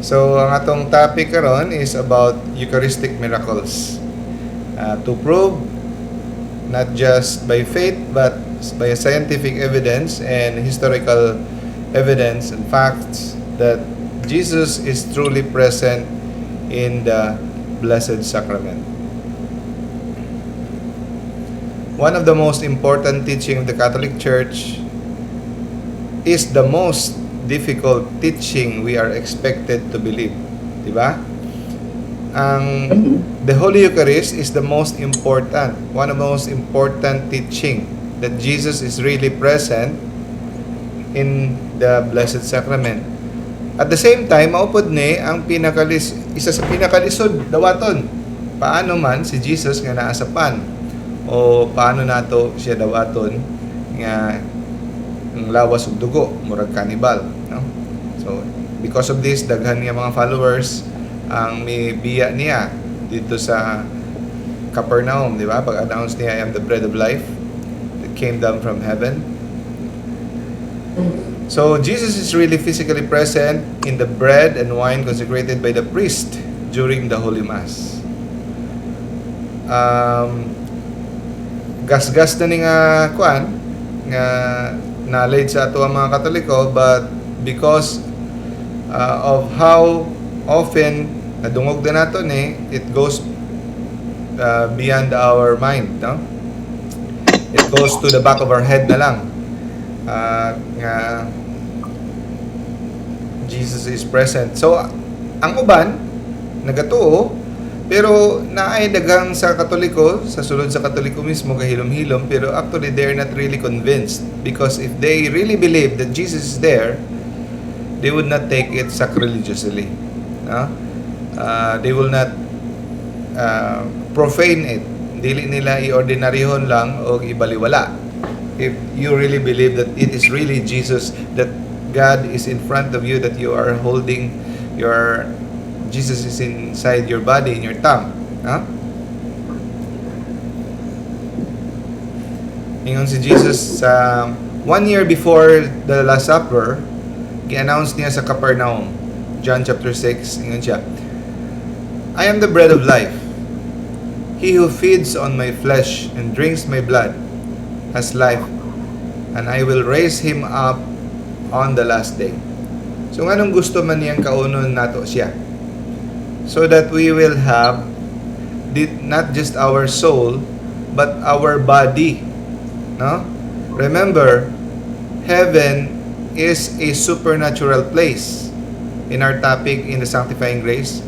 So, ang atong topic karon is about Eucharistic miracles. To prove not just by faith but by scientific evidence and historical evidence and facts that Jesus is truly present in the Blessed Sacrament. One of the most important teaching of the Catholic Church is the most difficult teaching we are expected to believe. Di ba? Ang the Holy Eucharist is the most important, one of the most important teaching that Jesus is really present in the Blessed Sacrament. At the same time, mao pod ni ang isa sa pinakalisod dawaton. Paano man si Jesus nga naa sa pan o paano nato siya dawaton nga ang lawas ug dugo, murag cannibal, no? So because of this, daghan nga mga followers ang mibiya niya dito sa Capernaum, di ba? Pag-announce niya, "I am the bread of life that came down from heaven." So Jesus is really physically present in the bread and wine consecrated by the priest during the Holy Mass. Gasgas na ni nga kuan nga knowledge sa ato ang mga Katoliko, but because of how often nadungog na nato ni, it goes beyond our mind, no? It goes to the back of our head na lang nga Jesus is present. So ang uban nagatuo, pero naay daghang sa Katoliko, sa sulod sa Katoliko mismo, gahilom-hilom, pero actually they're not really convinced, because if they really believe that Jesus is there, they would not take it sacrilegiously, no? They will not profane it. Dili nila i-ordinaryhon lang o ibaliwala. If you really believe that it is really Jesus, that God is in front of you, that you are holding your Jesus is inside your body, in your tongue. Ha? Ingon si Jesus sa one year before the Last Supper, gi-announce niya sa Capernaum, John chapter 6, ingon siya, "I am the bread of life. He who feeds on my flesh and drinks my blood has life, and I will raise him up on the last day." So nganong gusto man niyang kaunon nato siya? So that we will have not just our soul but our body. No? Remember, heaven is a supernatural place. In our topic in the sanctifying grace,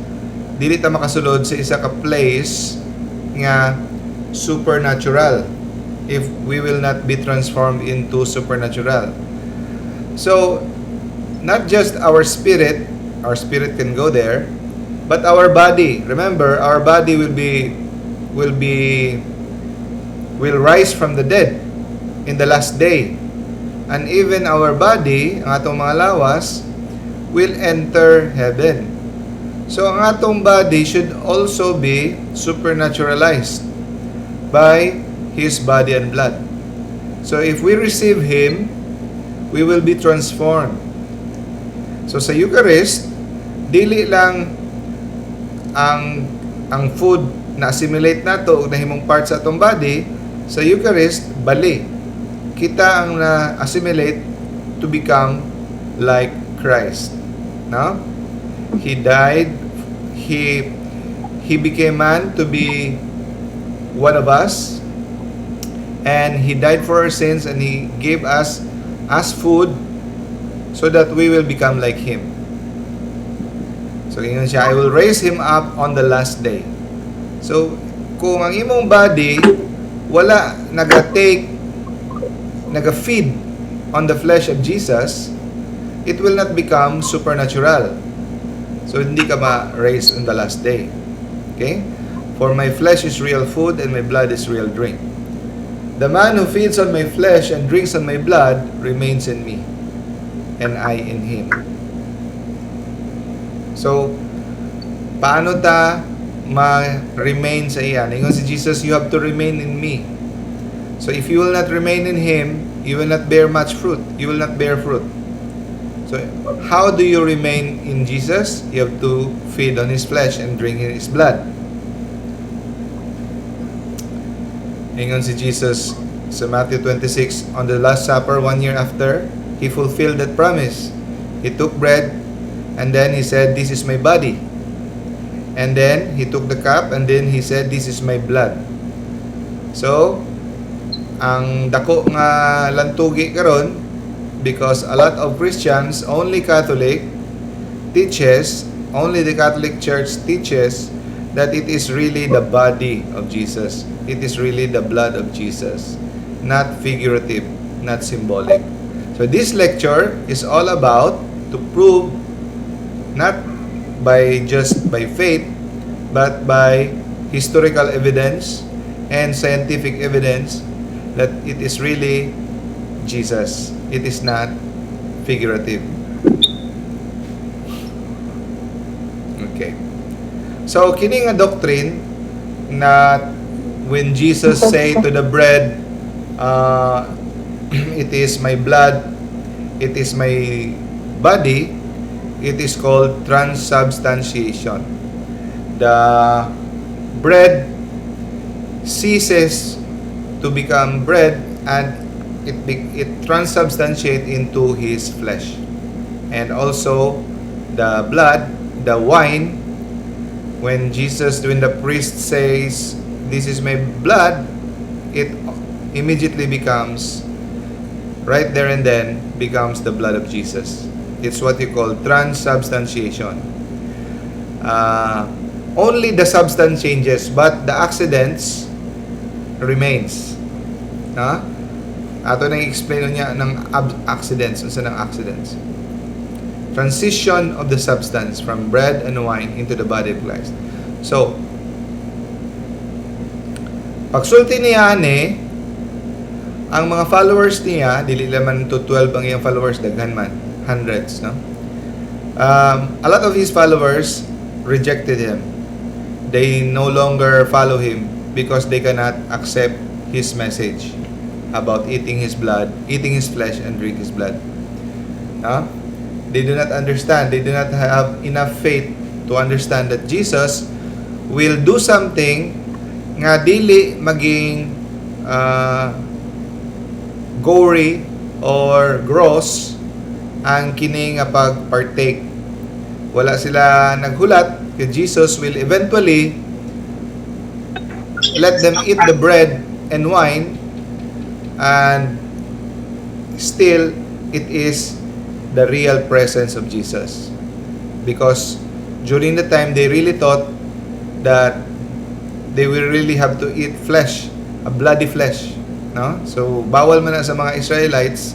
dili ta makasulod sa isa ka place nga supernatural if we will not be transformed into supernatural. So, not just our spirit, our spirit can go there, but our body. Remember, our body will rise from the dead in the last day. And even our body, ang atong mga lawas, will enter heaven. So ang atong body should also be supernaturalized by His body and blood. So if we receive Him, we will be transformed. So sa Eucharist, dili lang ang food na assimilate nato ug nahimong part sa atong body. Sa Eucharist, bali kita ang na-assimilate to become like Christ. No? He died, he became man to be one of us, and he died for our sins, and he gave us as food so that we will become like him. So ingon siya, "I will raise him up on the last day." So kung ang imong body wala naga-take, naga-feed on the flesh of Jesus, it will not become supernatural. So hindi ka ma-raise on the last day. Okay? "For my flesh is real food and my blood is real drink. The man who feeds on my flesh and drinks on my blood remains in me, and I in him." So, paano ta ma-remain sa iya? Ingon si Jesus, "You have to remain in me." So, if you will not remain in Him, you will not bear much fruit. You will not bear fruit. So, how do you remain in Jesus? You have to feed on His flesh and drink His blood. Ingon si Jesus sa Matthew 26, on the Last Supper, one year after, He fulfilled that promise. He took bread and then He said, "This is my body." And then He took the cup and then He said, "This is my blood." So, ang dako nga lantugi karon because a lot of Christians, only Catholic teaches, only the Catholic Church teaches that it is really the body of Jesus. It is really the blood of Jesus, not figurative, not symbolic. So this lecture is all about to prove, not by just by faith but by historical evidence and scientific evidence that it is really Jesus. It is not figurative. Okay. So kini nga doctrine na when Jesus say to the bread, "It is my blood, it is my body," it is called transubstantiation. The bread ceases to become bread and it transubstantiate into His flesh. And also the blood, the wine, when the priest says, "This is my blood," it immediately becomes, right there and then, becomes the blood of Jesus. It's what you call transubstantiation. Only the substance changes, but the accidents remains. Ha? Ato nang explain niya ng accidents, unsa ng accidents. Transition of the substance from bread and wine into the body of Christ. So, pagsulti niya ani, ang mga followers niya, dili naman to 12 ang iyang followers, daghan man, hundreds, no? A lot of his followers rejected him. They no longer follow him because they cannot accept his message about eating his blood, eating his flesh, and drink his blood. No? They do not understand. They do not have enough faith to understand that Jesus will do something nga dili maging gory or gross ang kini nga pag-partake. Wala sila naghulat kay Jesus will eventually let them eat the bread and wine and still it is the real presence of Jesus. Because during the time they really thought that they will really have to eat flesh, a bloody flesh, no? So bawal man na sa mga Israelites,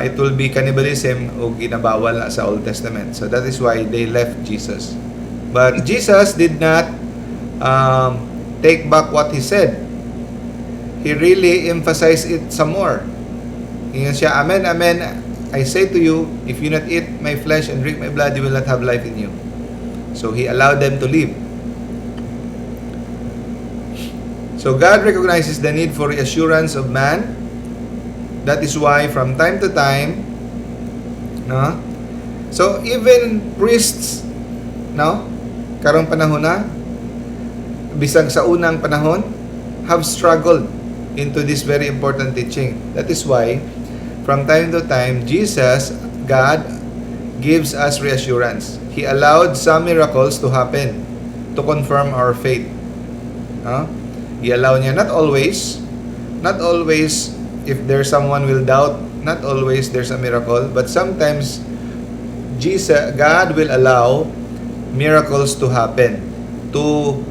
it will be cannibalism o ginabawal na sa Old Testament. So that is why they left Jesus. But Jesus did not take back what he said. He really emphasized it some more. Ingon siya, "Amen, amen, I say to you, if you not eat my flesh and drink my blood, you will not have life in you." So he allowed them to live. So God recognizes the need for reassurance of man. That is why from time to time, no? So even priests, no? Karong panahon na, bisag sa unang panahon, have struggled into this very important teaching. That is why from time to time, Jesus, God, gives us reassurance. He allowed some miracles to happen to confirm our faith. No? I-allow niya, not always, not always if there's someone will doubt, not always there's a miracle, but sometimes Jesus, God will allow miracles to happen to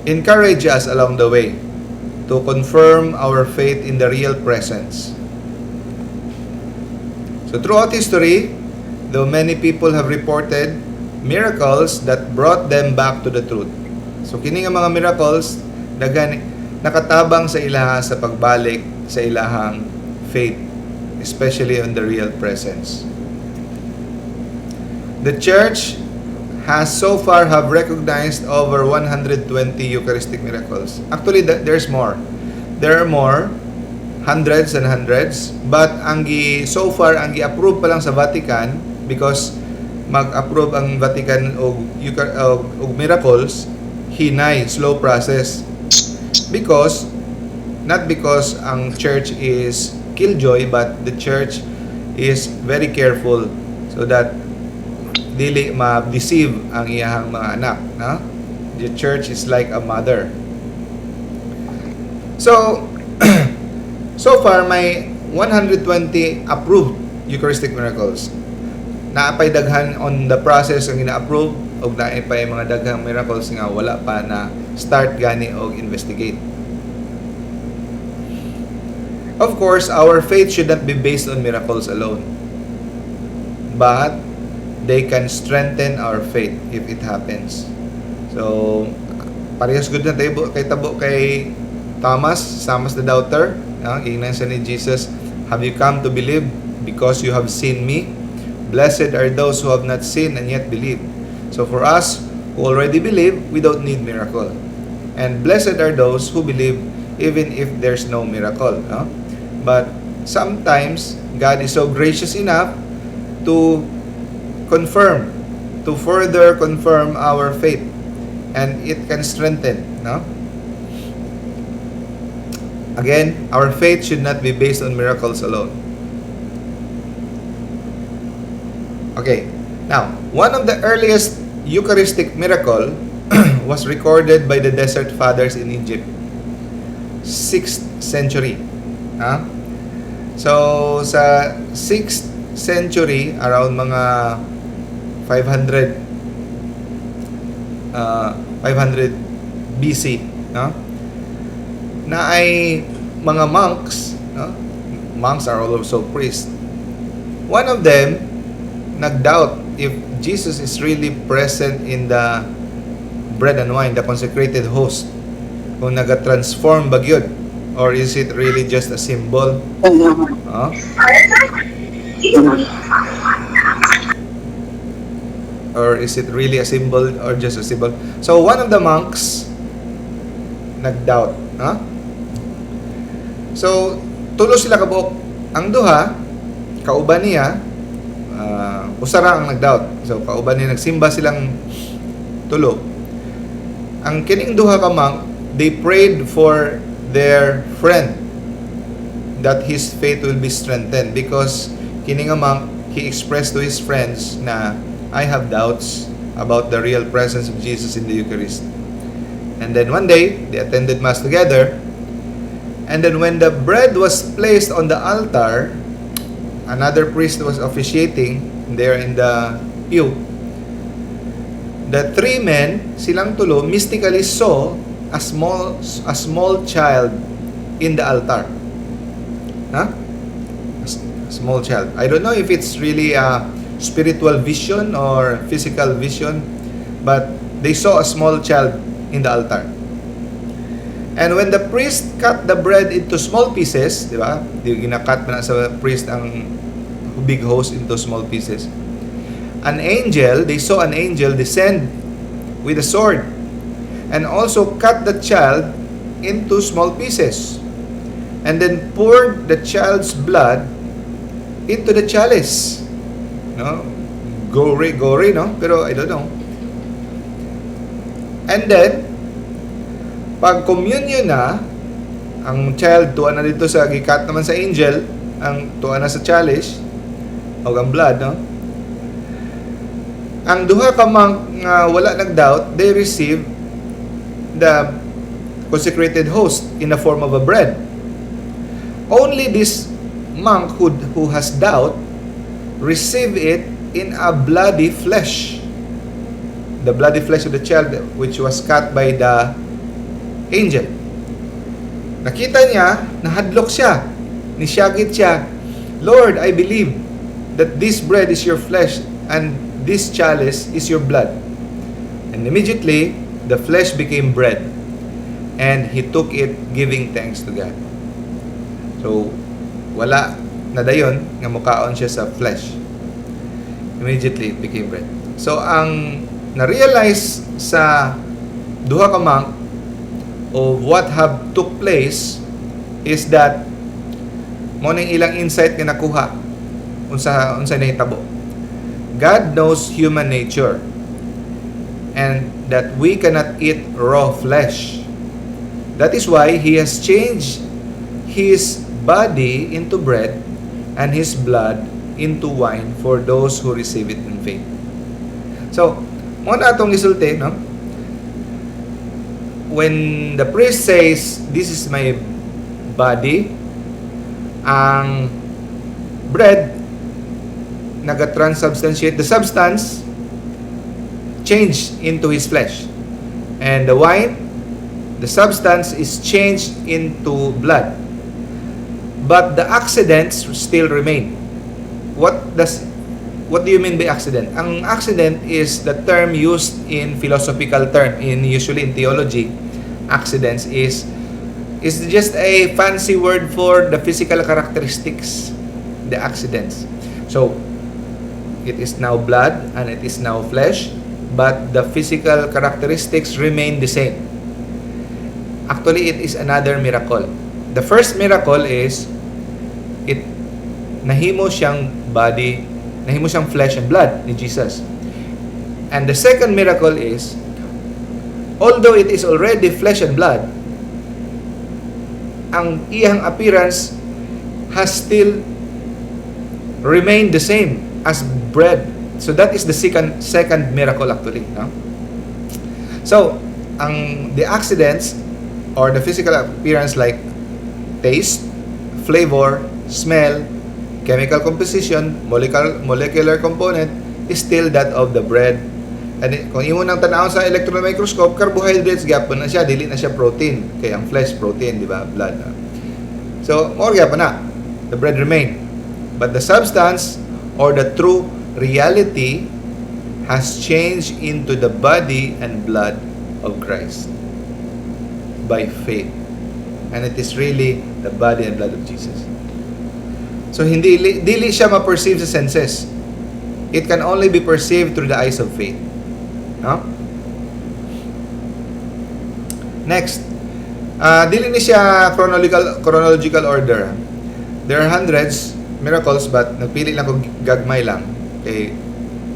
encourage us along the way, to confirm our faith in the real presence. So throughout history, though many people have reported miracles that brought them back to the truth. So kini nga mga miracles daghan nakatabang sa ilaha sa pagbalik sa ilahang faith, especially on the real presence. The church has so far have recognized over 120 Eucharistic miracles. Actually, there's more. There are more. Hundreds and hundreds, but ang gi so far ang gi-approve pa lang sa Vatican, because mag-approve ang Vatican og miracles, hinay, slow process, because not because ang church is killjoy, but the church is very careful so that dili ma-deceive ang iyahang mga anak, no? The church is like a mother. So far may 120 approved Eucharistic miracles. Naapay daghan on the process ang gina-approve og naay pay mga daghang miracles nga wala pa na start gani og investigate. Of course, our faith should not be based on miracles alone. But they can strengthen our faith if it happens. So, parehas gud na tayo kay tabo kay Thomas, Thomas the Doubter, no? Giingnan siya ni Jesus, "Have you come to believe because you have seen me? Blessed are those who have not seen and yet believe." So for us who already believe, we don't need miracle. And blessed are those who believe even if there's no miracle. No? But sometimes God is so gracious enough to confirm, to further confirm our faith. And it can strengthen. No? Again, our faith should not be based on miracles alone. Okay, now, one of the earliest Eucharistic miracle was recorded by the Desert Fathers in Egypt, 6th century. Ha? So, sa 6th century, around mga 500 500 BC, no? Na ay mga monks, no? Monks are also priests. One of them nag-doubt if Jesus is really present in the bread and wine, the consecrated host. Kung naga-transform ba gyud or is it really just a symbol? No? Or is it really a symbol or just a symbol? So one of the monks nag-doubt, no? So tulo sila kabuok. Ang duha kauban niya, usa ra ang nag-doubt. So kauban niya, nagsimba silang tulo. Ang kining duha ka monk, they prayed for their friend that his faith will be strengthened because kini nga monk, he expressed to his friends na, "I have doubts about the real presence of Jesus in the Eucharist." And then one day, they attended Mass together. And then when the bread was placed on the altar, another priest was officiating there in the pew. The three men, silang tulo, mystically saw a small child in the altar. Huh? A small child. I don't know if it's really a spiritual vision or physical vision, but they saw a small child in the altar. And when the priest cut the bread into small pieces, di ba? Di gina-cut na sa priest ang big host into small pieces. An angel, they saw an angel descend with a sword and also cut the child into small pieces and then poured the child's blood into the chalice. No? Gory, gory, no? Pero I don't know. And then, pag communion na, ang child tuwa na dito sa gi-cut naman sa angel, ang tuwa na sa chalice, o ang blood, no? Ang duha ka monk nga wala nag-doubt, they receive the consecrated host in the form of a bread. Only this monk who has doubt receive it in a bloody flesh. The bloody flesh of the child which was cut by the angel. Nakita niya, nahadlok siya. Nisyagit siya, "Lord, I believe that this bread is your flesh and this chalice is your blood." And immediately, the flesh became bread. And he took it, giving thanks to God. So, wala na dayon nga mukaon siya sa flesh. Immediately, it became bread. So, ang na-realize sa duha ka monk of what have took place is that Mao nang ilang insight nga nakuha unsa nahitabo. God knows human nature and that we cannot eat raw flesh. That is why He has changed His body into bread and His blood into wine for those who receive it in faith. So, mao na atong gisulti, no? When the priest says, "This is my body," ang bread naga-transubstantiate, the substance changed into his flesh. And the wine, the substance is changed into blood. But the accidents still remain. What do you mean by accident? Ang accident is the term used in philosophical term, in usually in theology. Accidents is just a fancy word for the physical characteristics, the accidents. So, it is now blood and it is now flesh, but the physical characteristics remain the same. Actually, it is another miracle. The first miracle is it nahimo siyang body, nahimo siyang flesh and blood ni Jesus. And the second miracle is, although it is already flesh and blood, ang iyang appearance has still remained the same as bread. So that is the second miracle actually, no? So, ang the accidents or the physical appearance like taste, flavor, smell, chemical composition, molecular component is still that of the bread. And kung imo nang tan-awon sa electron microscope, carbohydrates gyapon na siya, dili na siya protein. Kay ang flesh protein, di ba? Blood. Ah. So, mao gyapon na. The bread remain. But the substance or the true reality has changed into the body and blood of Christ by faith. And it is really the body and blood of Jesus. So hindi dili siya ma-perceive sa senses. It can only be perceived through the eyes of faith. No? Next, dili ni siya chronological order. There are hundreds miracles, but nagpili lang ko gagmay lang kay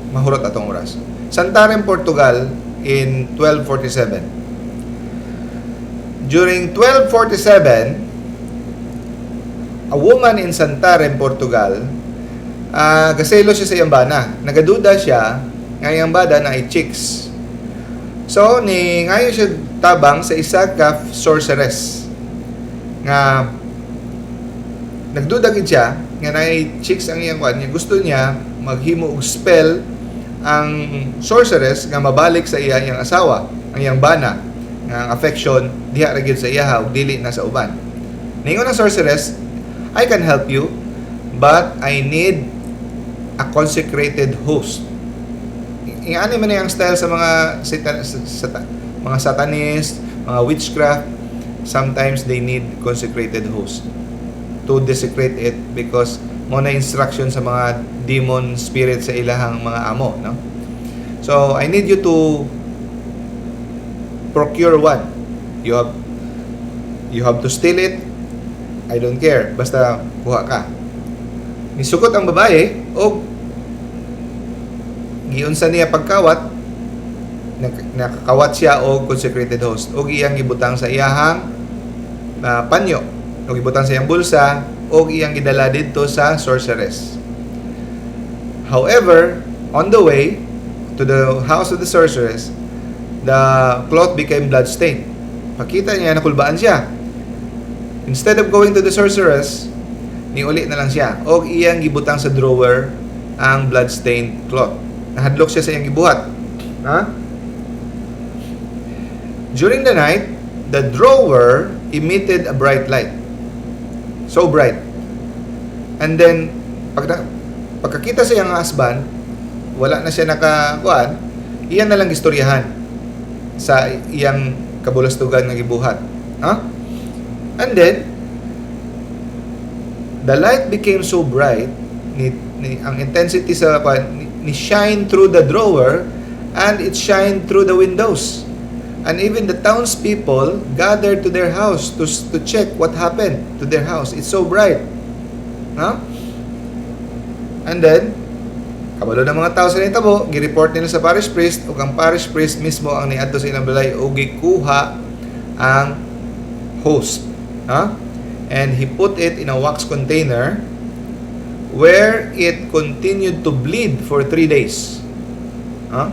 mahurot atong oras. Santarem, Portugal in 1247. During 1247, a woman in Santarem, Portugal, gaselo siya sa iyang bana. Nagaduda siya nga iyang bana naay chicks. So, ni ngayo siya tabang sa isa ka sorceress nga nagduda gid siya nga naay chicks ang iyang kwan niya. Gusto niya maghimo og spell ang sorceress nga mabalik sa iya iyang asawa, ang iyang bana, nga ang affection diha ra gyud sa iya ug dili na sa uban. Ningon ang sorceress, "I can help you, but I need a consecrated host." Ingani man ang style sa mga satan, sa, mga satanist, mga witchcraft, sometimes they need consecrated host to desecrate it because mao na instruction sa mga demon spirit sa ilahang mga amo, no? "So, I need you to procure one. You have to steal it. I don't care. Basta kuha ka." Nisugot ang babae og giunsa niya pagkawat, nakakawat siya og consecrated host og iyang gibutang sa iyahang panyo og gibutang sa iyang bulsa og iyang gidala didto sa sorceress. However, on the way to the house of the sorceress, the cloth became blood-stained. Pakita niya, nakulbaan siya. Instead of going to the sorceress, niuli na lang siya og iyang gibutang sa drawer ang blood-stained cloth. Nahadlok siya sa iyang gibuhat. Ha? During the night, the drawer emitted a bright light. So bright. And then, pagkakita sa iyang husband, wala na siya nakakuan, iyan na lang gistoryahan sa iyang kabulastugan nga gibuhat. Ha? And then, the light became so bright, ni ang intensity sa kuan, ni shine through the drawer and it shined through the windows. And even the townspeople gathered to their house to check what happened to their house. It's so bright. No? And then, kabalo ng mga tao sa nitabo, gi-report nila sa parish priest ug ang parish priest mismo ang niadto sa ilang balay ug gikuha ang host. Ha? And he put it in a wax container where it continued to bleed for 3 days. Huh?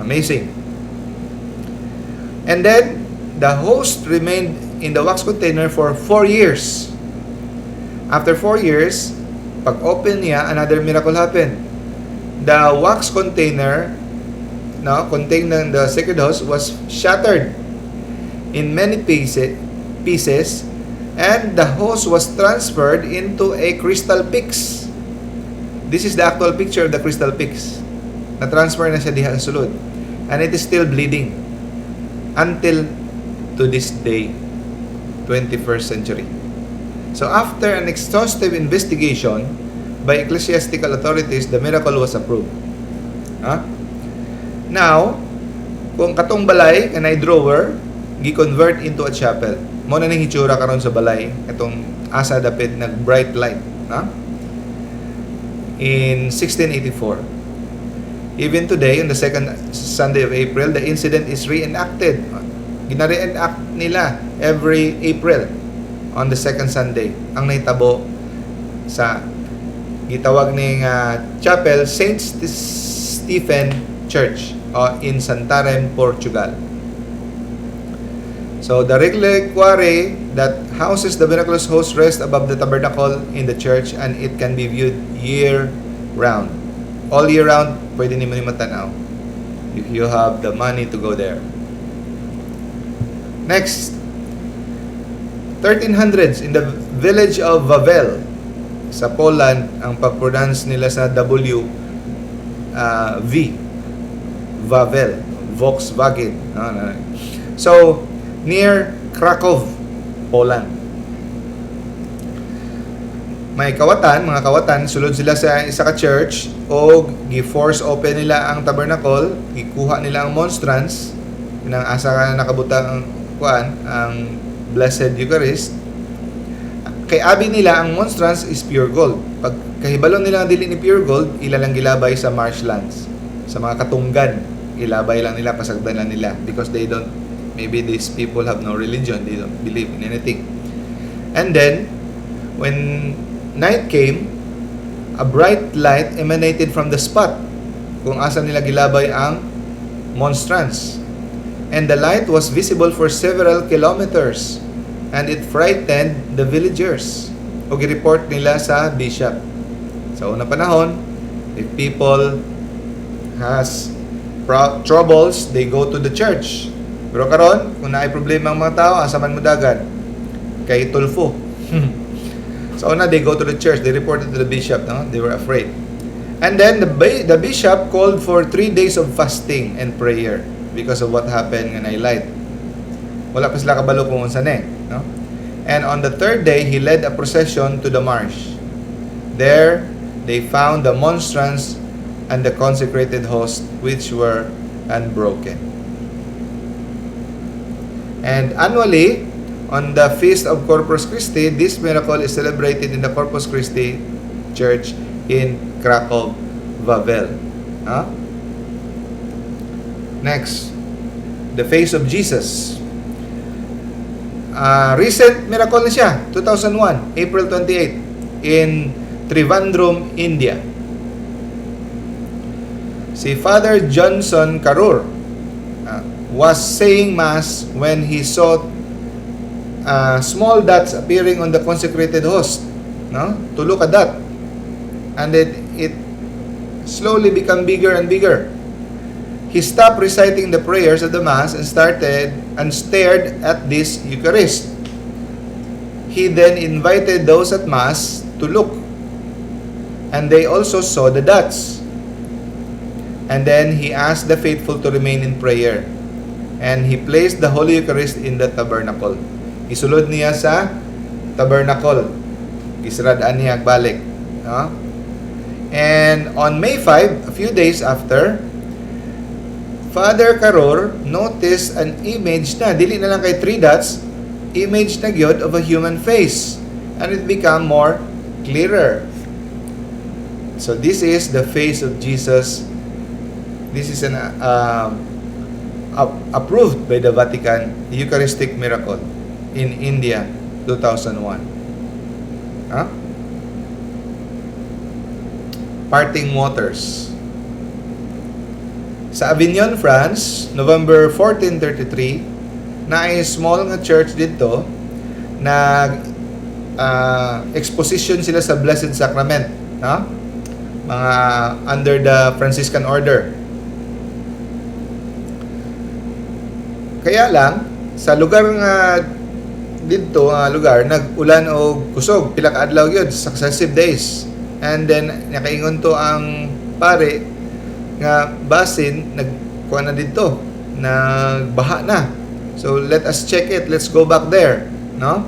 Amazing. And then, the host remained in the wax container for 4 years. After 4 years, pag open niya, another miracle happened. The wax container, no, containing the sacred host, was shattered in many pieces and the host was transferred into a crystal pyx. This is the actual picture of the crystal pyx. Na-transfer na siya diha sa sulod. And it is still bleeding until to this day, 21st century. So after an exhaustive investigation by ecclesiastical authorities, the miracle was approved. Ha? Now, kung katong balay kanay drawer, gi-convert into a chapel. Mao na ning hitsura karon sa balay katong asa dapit nag bright light, ha? In 1684. Even today, on the second Sunday of April, the incident is reenacted. Gina-reenact nila every April on the second Sunday ang nahitabo sa gitawag ning chapel Saint Stephen Church in Santarem, Portugal. So the reliquary that houses the miraculous host rests above the tabernacle in the church and it can be viewed year round. All year round, pwede nimo ni matanaw if you have the money to go there. Next, 1300s in the village of Wawel sa Poland, ang pag-pronounce nila sa W, V, Wawel, Volkswagen. No. So, near Krakow, Poland. May kawatan, mga kawatan, sulod sila sa isa ka church o gi-force open nila ang tabernacle, gikuha nila ang monstrance, nang asa ka nakabutang ang kuan, ang Blessed Eucharist. Kay abi nila ang monstrance is pure gold. Pag kahibalo nila nga dili ni pure gold, ila lang gilabay sa marshlands, sa mga katunggan. Ilabay lang nila, pasagdan lang nila because they don't, maybe these people have no religion, they don't believe in anything. And then when night came, a bright light emanated from the spot kung asa nila gilabay ang monstrance. And the light was visible for several kilometers and it frightened the villagers. O gi-report nila sa bishop. Sa unang panahon, if people has troubles, they go to the church. Pero karon, kung naay problema ang mga tao, asa man mo dagan? Kay Tulfo. Sa una, they go to the church. They reported to the bishop. No? They were afraid. And then the bishop called for 3 days of fasting and prayer because of what happened nga light. Wala pa sila kabalo kung unsa ni, no? And on the third day, he led a procession to the marsh. There, they found the monstrance and the consecrated host, which were unbroken. And annually, on the Feast of Corpus Christi, this miracle is celebrated in the Corpus Christi Church in Krakow, Wawel. Huh? Next, the face of Jesus. Recent miracle na siya, 2001, April 28, in Trivandrum, India. Si Father Johnson Karur was saying Mass when he saw small dots appearing on the consecrated host. No? Tulo ka dot. And it slowly become bigger and bigger. He stopped reciting the prayers of the Mass and started and stared at this Eucharist. He then invited those at Mass to look. And they also saw the dots. And then he asked the faithful to remain in prayer. And he placed the Holy Eucharist in the tabernacle. Isulod niya sa tabernacle. Gisradaan niya balik. No? And on May 5, a few days after, Father Karor noticed an image na, dili na lang kay three dots, image na gyud of a human face. And it become more clearer. So this is the face of Jesus. This is an approved by the Vatican Eucharistic miracle in India, 2001. Huh? Parting waters. Sa Avignon, France, November 1433, naay small nga church didto, nag exposition sila sa Blessed Sacrament, no? Mga under the Franciscan Order. Kaya lang sa lugar nga didto nga lugar, nag-ulan og kusog pila ka adlaw gyud, successive days. And then nakaingon to ang pare nga basin nagkuan na didto, nagbaha na. So let us check it, let's go back there, no?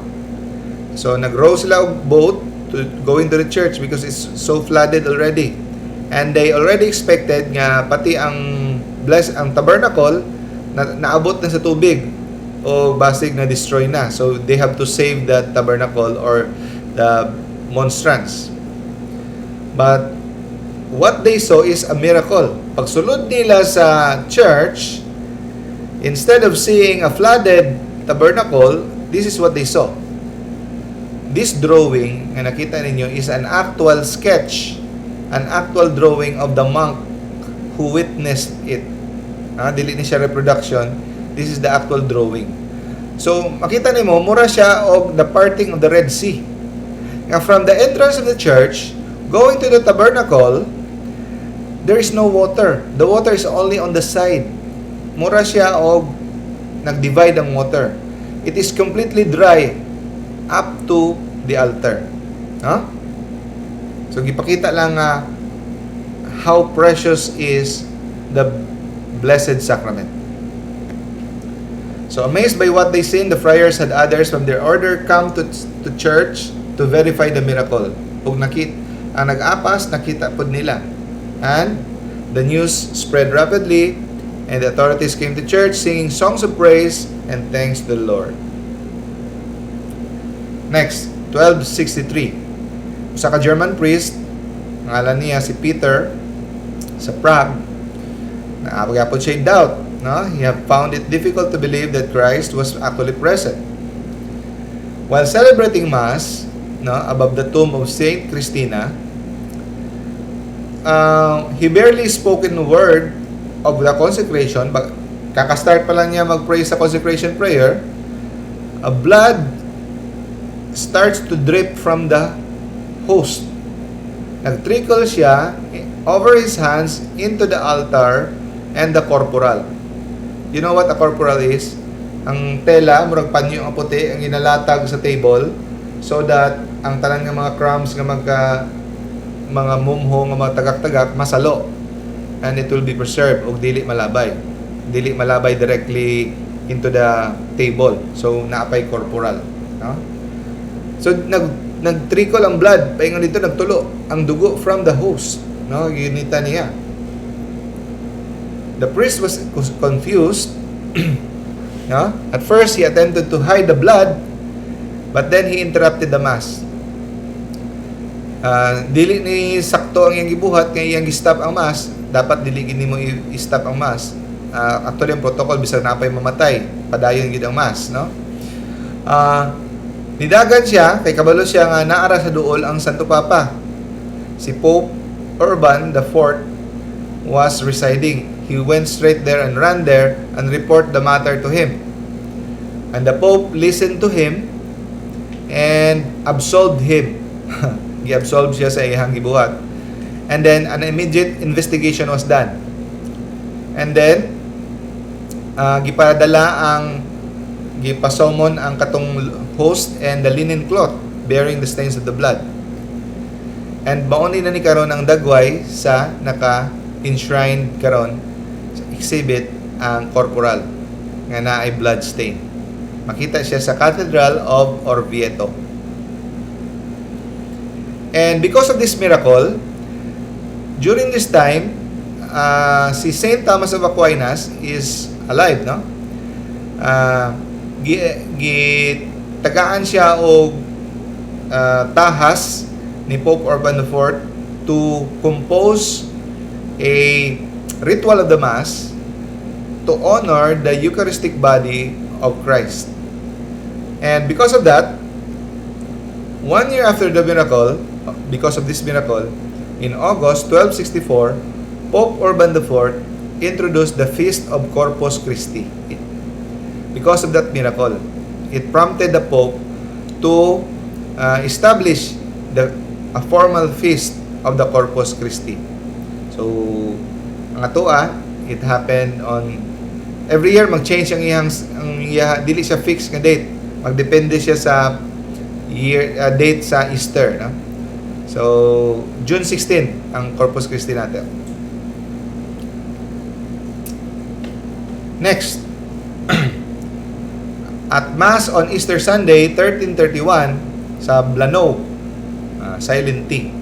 So nag-row sila og boat to go into the church because it's so flooded already. And they already expected nga pati ang bless ang tabernacle na naabot na sa tubig o basig na destroy na. So they have to save the tabernacle or the monstrance. But what they saw is a miracle. Pagsulod nila sa church, instead of seeing a flooded tabernacle, this is what they saw. This drawing nga nakita ninyo is an actual sketch, an actual drawing of the monk who witnessed it. Dili ni siya reproduction. This is the actual drawing. So, makita nimo, mura siya og the parting of the Red Sea. Nga from the entrance of the church, going to the tabernacle, there is no water. The water is only on the side. Mura siya og nag-divide ang water. It is completely dry up to the altar. Huh? So gipakita lang nga how precious is the Blessed Sacrament. So amazed by what they seen, the friars had others from their order come to church to verify the miracle. Ug nakit ang nag-apas, nakita pod nila. And the news spread rapidly, and the authorities came to church singing songs of praise and thanks to the Lord. Next, 1263. Usa ka German priest, ngalan niya si Peter, sa Prague, naa gyapon siya doubt, no? He have found it difficult to believe that Christ was actually present. While celebrating Mass, no, above the tomb of Saint Christina, he barely spoken word of the consecration. Kaka-start pa lang niya mag-pray sa consecration prayer, a blood starts to drip from the host. Nag-trickle siya over his hands into the altar and the corporal. You know what a corporal is? Ang tela, murag panyo ang puti, ang ginalatag sa table so that ang tanan nga mga crumbs nga magka mga mumho nga mga tagak-tagak masalo and it will be preserved og dili malabay. Dili malabay directly into the table. So naa pay corporal, no? So nag trickle ang blood, paingon didto nagtulo ang dugo from the host, no? Ginita niya. The priest was confused, no? At first he attempted to hide the blood, but then he interrupted the Mass. Dili ni sakto ang iyang gibuhat kay iyang gi-stop ang Mass. Dapat dili gid nimo i-stop ang Mass. Actually, ang protocol, bisag naa pay mamatay, padayon gid ang Mass, no? Nidagan siya kay kabalo siya nga naa ra sa duol ang Santo Papa. Si Pope Urban the Fourth was residing. He went straight there and ran there and report the matter to him. And the Pope listened to him and absolved him. Gi-absolve siya sa iyang gibuhat. And then an immediate investigation was done. And then gipadala ang gipasummon ang katong host and the linen cloth bearing the stains of the blood. And mao ni na ni karon ang dagway sa naka-enshrined karon sa exhibit ang corporal nga naay blood stain. Makita siya sa Cathedral of Orvieto. And because of this miracle, during this time, si Saint Thomas of Aquinas is alive, no? Gi tagaan siya og tahas ni Pope Urban IV to compose a ritual of the Mass to honor the Eucharistic body of Christ. And because of that, one year after the miracle, because of this miracle, in August 1264, Pope Urban IV introduced the Feast of Corpus Christi. Because of that miracle, it prompted the Pope to establish the a formal feast of the Corpus Christi. So, ang atoa, it happened on every year mag-change ang iyang dili siya fixed nga date. Magdepende siya sa year date sa Easter, no? So, June 16 ang Corpus Christi natin. Next, at Mass on Easter Sunday, 1331, sa Blanot, Silent T,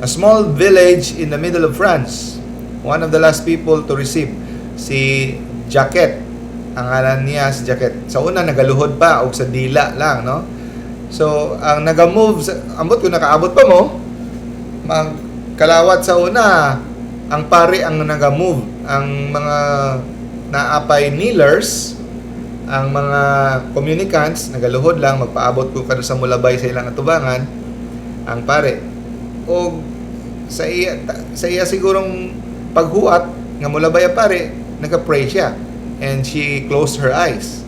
a small village in the middle of France, one of the last people to receive, si Jacquet. Ang ngalan niya si Jacquet. Sa una, nagaluhod pa, og sa dila lang, no? So, ang naga-move, ambot kung nakaabot pa mo, kalawat sa una, ang pare ang naga-move, ang mga naapay kneelers, ang mga communicants, nagaluhod lang, magpaabot ko kada sa mulabay sa ilang atubangan, ang pare. O sa iya sigurong paghuwat nga mulabay ang pare, nagka-pray siya. And she closed her eyes.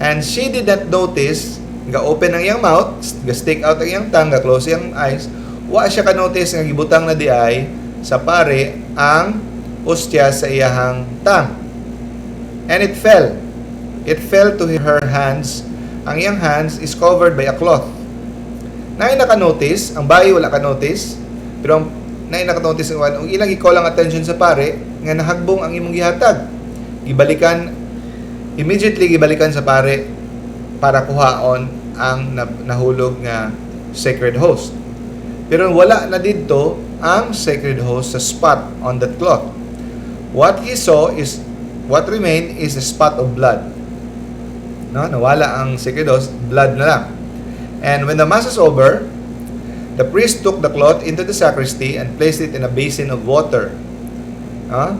And she did not notice, ga-open ang iyang mouth, ga-stick out ang iyang tongue, ga-close iyang eyes, wa siya ka-notice nga gibutang na diay sa pare ang ostya sa iyahang tongue. And it fell. It fell to her hands. Ang iyang hands is covered by a cloth. Naay naka-notice, ang bayi wala ka-notice, pero ang naay naka-notice ang ilang i-call ang attention sa pare nga nahagbong ang imong gihatag. Gibalikan immediately, gibalikan sa pare para kuhaon ang nahulog nga sacred host. Pero wala na didto ang sacred host sa spot on that cloth. What he saw is what remained is a spot of blood. No, nawala ang sacred host, blood na lang. And when the Mass is over, the priest took the cloth into the sacristy and placed it in a basin of water. No?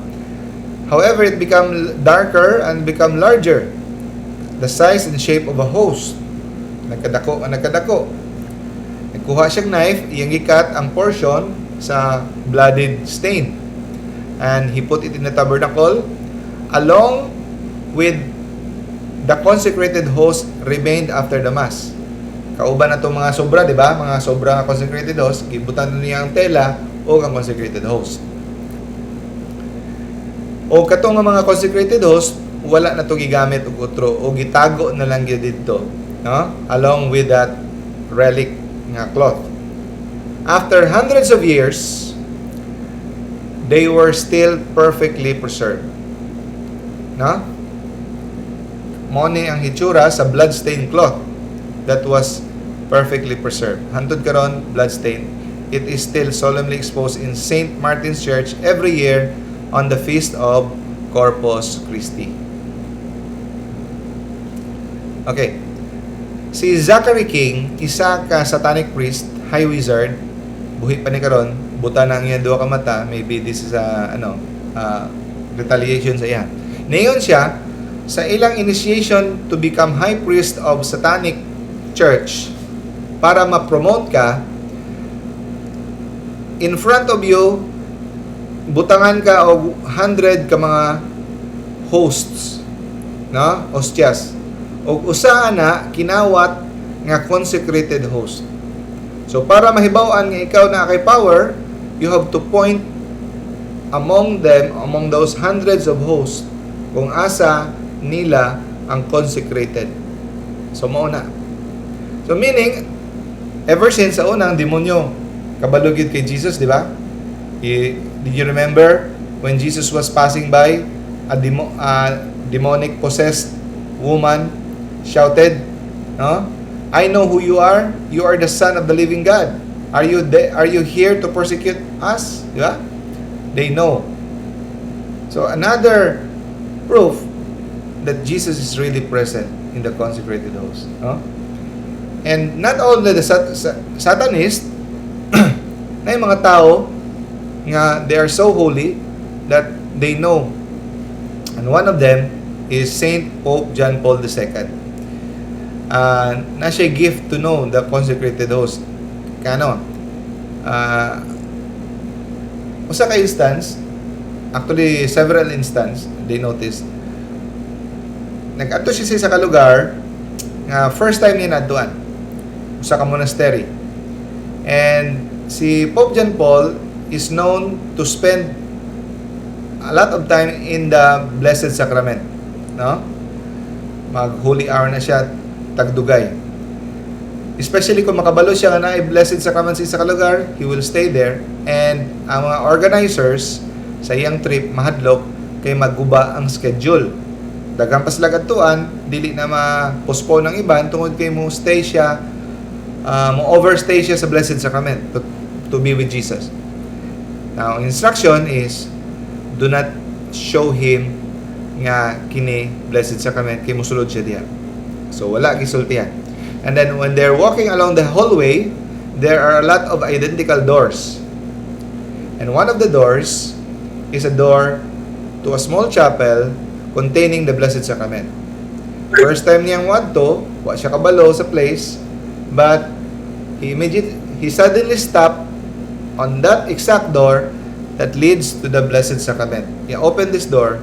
However, it became darker and become larger, the size and shape of a host. Nagkadako ang nagkadako. Nagkuha siyang knife, iyang gi-cut ang portion sa blooded stain. And he put it in the tabernacle along with the consecrated host remained after the Mass. Kauban na itong mga sobra, di ba? Mga sobra nga consecrated host, gibutan na niya ang tela o ang consecrated host. O katong nga mga consecrated host, wala na to gigamit og utro o gitago na lang gyud didto, no? Along with that relic nga cloth. After hundreds of years, they were still perfectly preserved. No? Mao ni ang hitsura sa bloodstained cloth that was perfectly preserved. Hantod karon, bloodstain. It is still solemnly exposed in St. Martin's Church every year on the Feast of Corpus Christi. Okay. Si Zachary King, isa ka satanic priest, high wizard, buhi pa ni karon, buta na ang iyang duha ka mata, maybe this is a ano, retaliation sa iya. Niingon siya sa ilang initiation to become high priest of satanic church, para ma-promote ka, in front of you butangan ka og 100 ka mga hosts, no, hostias, og usa ana kinawat nga consecrated host. So para mahibaw-an nga ikaw na kay power, you have to point among them, among those hundreds of hosts, kung asa nila ang consecrated. So mao na. So meaning, ever since sa unang demonyo kabalo gyud kay Jesus, di ba? Did you remember when Jesus was passing by, a demonic possessed woman shouted, no? "I know who you are. You are the Son of the living God. Are you here to persecute us?" Di ba? They know. So another proof that Jesus is really present in the consecrated host, no? And not only the Satanist, Naay mga tao nga they are so holy that they know. And one of them is Saint Pope John Paul II. Naa siya gift to know the consecrated host. Kano? Usa ka instance, actually several instance, they noticed, nag-adto siya sa isa ka lugar nga first time niya naadtuan. Usa ka monastery. And si Pope John Paul is known to spend a lot of time in the Blessed Sacrament, no? Mag Holy Hour na siya tagdugay. Especially kung makabalo siya nga naay Blessed Sacrament sa isa ka lugar, he will stay there and ang mga organizers sa iyang trip mahadlok kay magguba ang schedule. Daghan pa sila adtuan, dili na ma-postpone ang iban tungod kay mo stay siya, mo overstay siya sa Blessed Sacrament to be with Jesus. Now, ang instruction is do not show him nga kini Blessed Sacrament kay mosulod siya diha. So wala gisultihan. And then when they're walking along the hallway, there are a lot of identical doors. And one of the doors is a door to a small chapel containing the Blessed Sacrament. First time niyang wadto, wa siya kabalo sa place, but he suddenly stopped on that exact door that leads to the Blessed Sacrament. He opened this door,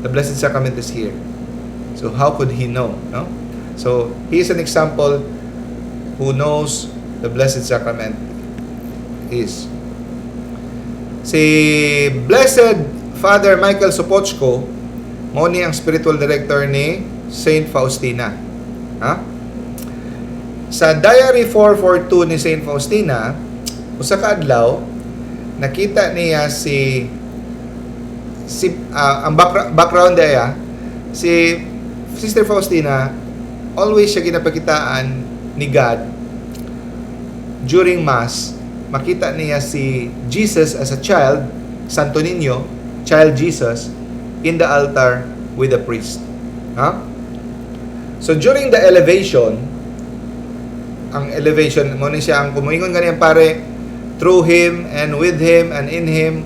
the Blessed Sacrament is here. So how could he know, no? So he is an example who knows the Blessed Sacrament is. Si Blessed Father Michael Sopoćko, mao ni ang spiritual director ni Saint Faustina. Ha? Sa Diary 442 ni Saint Faustina, usa ka adlaw nakita niya si si ang background niya, si Sister Faustina, always siya ginapakitaan ni God during Mass. Makita niya si Jesus as a child, Santo Niño, child Jesus, in the altar with the priest, ha? So during the elevation, ang elevation mao ni siya ang kumuingon gani ang pare, "Through him and with him and in him,